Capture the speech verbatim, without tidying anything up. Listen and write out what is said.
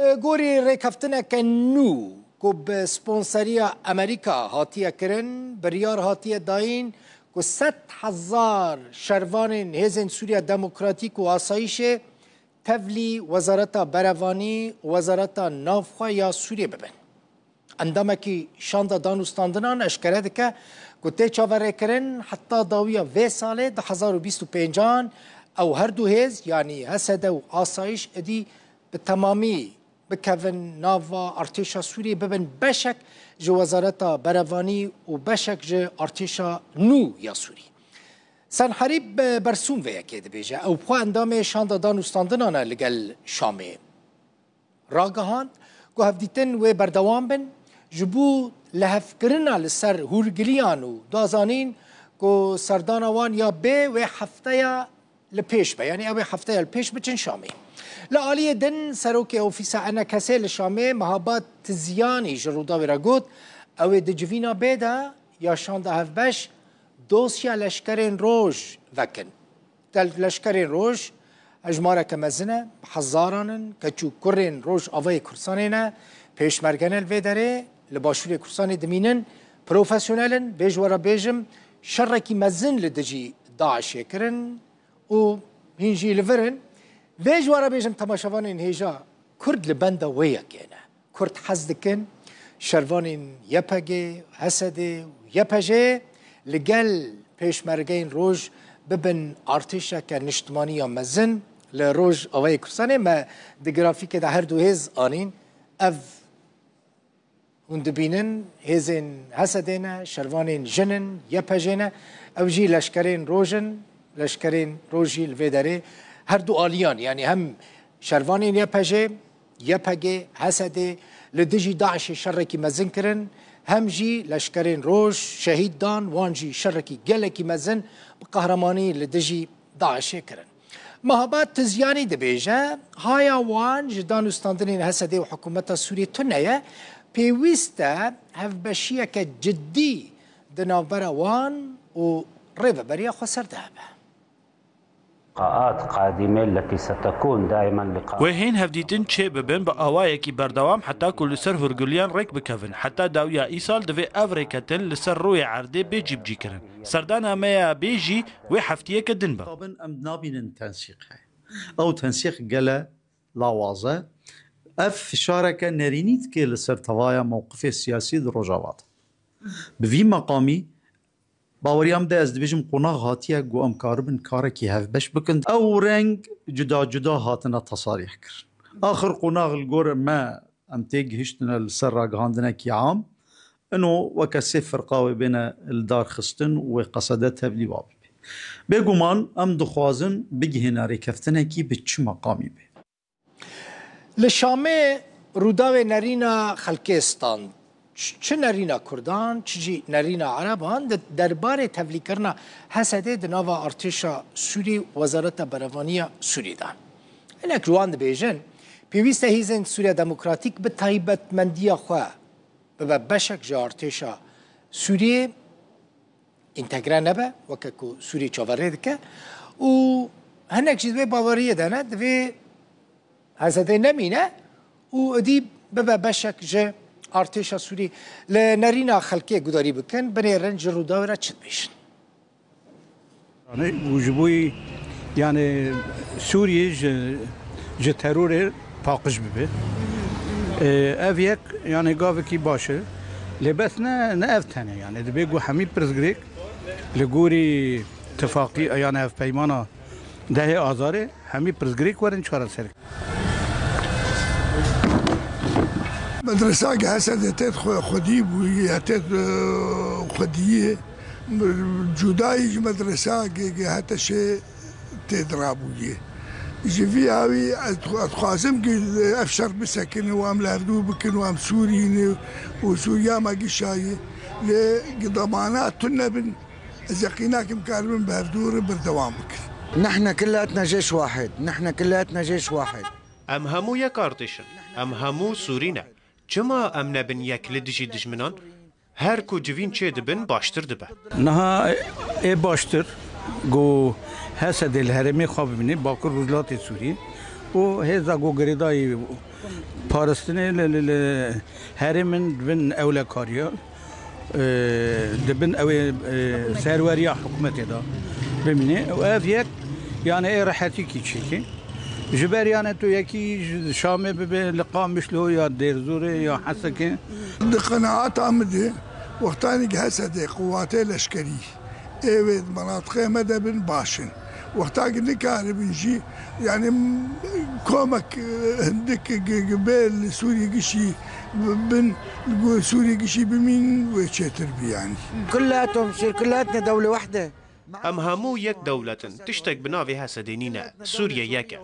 Li gorî rêkeftineke nû ku bi sponseriya Amerîka hatiye kirin, biryar hatiye dayîn ku sed hezar şervanên Hêzên Sûriya Demokratîk û Asayîşê tevlî Wezareta Berevanî û Wezareta Navxwe ya Sûriyê bibin. Endamekî Şanda Danûstandinan eşkere dike ku tê çaverêkirin heta dawiya vê salê du hezar û bîst û pêncan ew her du hêz, yanî H S D û Asayîş, êdî bi temamî bikevin nava artêşa Sûriyê, bibin beşek ji Wezareta Berevanî û beşek ji artêşa nû ya Sûrî. Senherîb Bersûm vê yekê dibêje. Ew xwe endamê Şanda Danûstandinan e li gel Şamê. Ragihand ku hevdîtin wê berdewam bin, ji bo lihevkirina li ser hûrgiliyan û da zanîn ku serdana wan ya bê wê hefteya li pêş be, yanî ew ê hefteya li pêş biçin Şamê. Li aliyê din serokê ofîsa E N K S'ê li Şamê Mehabad Tizyanî ji Rûdawê re got, ew ê di civîna bê de ya şanda hevbeş dosya leşkerên roj vekin. Del-, leşkerên roj hejmareke mezin e, bi hezaran in, keç û kurên Rojavayê Kurdistanê ne, pêşmerge ne li vê derê, li Başûrê Kurdistanê dimînin, profesyonel in, vê ji we re bêjim, şerekî mezin li dijî DAIŞ'ê kirin û hîn jî li vir in. Vê ji we re bêjim, temaşevanên hêja, Kurd li benda wê yekê ne. Kurd hez dikin şervanên Y P G, H S D û Y P J li gel pêşmergeyên roj bibin artêşeke niştimanî ya mezin li Rojavayê Kurdistanê. Me di grafîkê de her du hêz anîn. Ev hûn dibînin hêzên H S D ne, şervanên jin in, Y P J ne. Ew jî leşkerên roj in, leşkerên roj jî li vê derê her du aliyan, yanî hem şervanên Y P J, Y P G, H S D li dijî DAIŞ'ê şerekî mezin kirin, hem jî leşkerên roj şehîd dan, wan jî şerekî gelekî mezin bi qehremanî li dijî DAIŞ'ê kirin. Mehabad Tizyanî dibêje, haya wan ji danûstandinên H S D û hikûmeta Sûriyê tune ye, pêwîst e hevbeşiyeke cidî di navbera wan û Rêveberiya Xweser de hebe. لقاءات قادمة التي ستكون دائما لقاءات. Wê hîn hevdîtin çê bibin bi awayekî berdewam heta ku li ser hûrgiliyan rêk bikevin. Heta dawiya îsal divê ev rêketin li ser rûyê erdê bê cîbicîkirin. Serdana me ya bê jî wê heftiyeke din be. Em nabînin tensîq heye. Ew tensîq gele lawaz e. Ev fişareke nerînî dike li ser tevaya mewqifê siyasî di Rojava de. Bi vî meqamî, baweriya min de ez dibêjim qonax hatiye ku em karibin karekî hevbeş bikin. Ew reng cuda cuda hatine tesarîh kirin. Axir qonax li gor me em têgihiştine li ser ragihandinekî am. Ino weke sê firqa wê bêne li dar xistin û wê qesede tevlî wa bibe. Bêguman em dixwazin bigihîne rêkeftinekî bi çi meqamî bê. Li Şamê Rûdawê nerîna xelkê stand. Ç-, çi nerîna Kurdan, çi jî nerîna Ereban di derbarê tevlîkirina H S D di nava artêşa Sûrî û Wezareta Berevaniya Sûrî de. Hinek ji wan dibêjin, pêwîst e Hêzên Sûriya Demokratîk bi taybetmendiya xwe bibe beşek ji artêşa Sûriyê, întegre nebe, weke ku Sûrî çaverê dike û hinek jî di wê baweriyê de ne, divê H S D nemîne û êdî bibe beşek ji artêşa Sûrî. Li nerîna xelkê gudarî bikin, binêrin ji Rûdawê re çi dibêjin. Û ji bo, yanî, Sûriyê ji, ji terorê paqij bibe. Ee, ev yek, yanî, gavekî baş e. Lê bes ne, ne ev tenê, yanî, dibê ku hemî pirsgirêk li gorî tifaqî, yanî, hevpeymana dehê Azarê hemî pirsgirêk werin çareser. Medresa ki H S D têt xwe-, xwedî bûye, ya têt, e, xwediyê, cudayî ji medresa ki, ki H T Ş'ê têt rabûye. Ji vî awî ez, ez dixwazim ki ev şer bisekine û em li hevdû bikin û em Sûrî ne û Sûriya me gişayî. Lê ki demana tune bin, ez yeqîn nakim karibin bi hevdû re berdewam bikin. نحن كلياتنا جيش واحد، نحن كلياتنا جيش واحد. Em hemû yek artêş in. Em hemû Sûrî ne. Çima em nebin yek li dijî dijminan? Her ku civîn çê dibin, baştir dibe. Niha ê baştir ku H S D li herêmê xwe bibîne, Bakur Rojhilatê Sûriyê, û hêza ku girêdayî parastinê li, li, li herêmin di bin ewlekariya, e, di bin ew ê, e, serweriya hikûmetê de bimîne. Û ev yek, yani, ê rehetîkî çêkê. Ji ber, yani, tu yekî ji Şamê bibe, li Qamişlo ya Dêrzorê ya Hesekê. Di qenaeta min de, wextanî ki Hesedê quwatê leşkerî ê wê di menatiqê me de bin baş in. Wexta ki nikaribin jî, yani, komek, e, hindik gi-, gi-, bê li Sûriyê gişî bin, li gor Sûriyê gişî bimîn wê çêtir bî yani. كلاتهم بصير، كلاتنا دولة وحدة. Em hemû yek dewlet in. Tiştek bi navê Hesedê nîne. Sûriye yek e.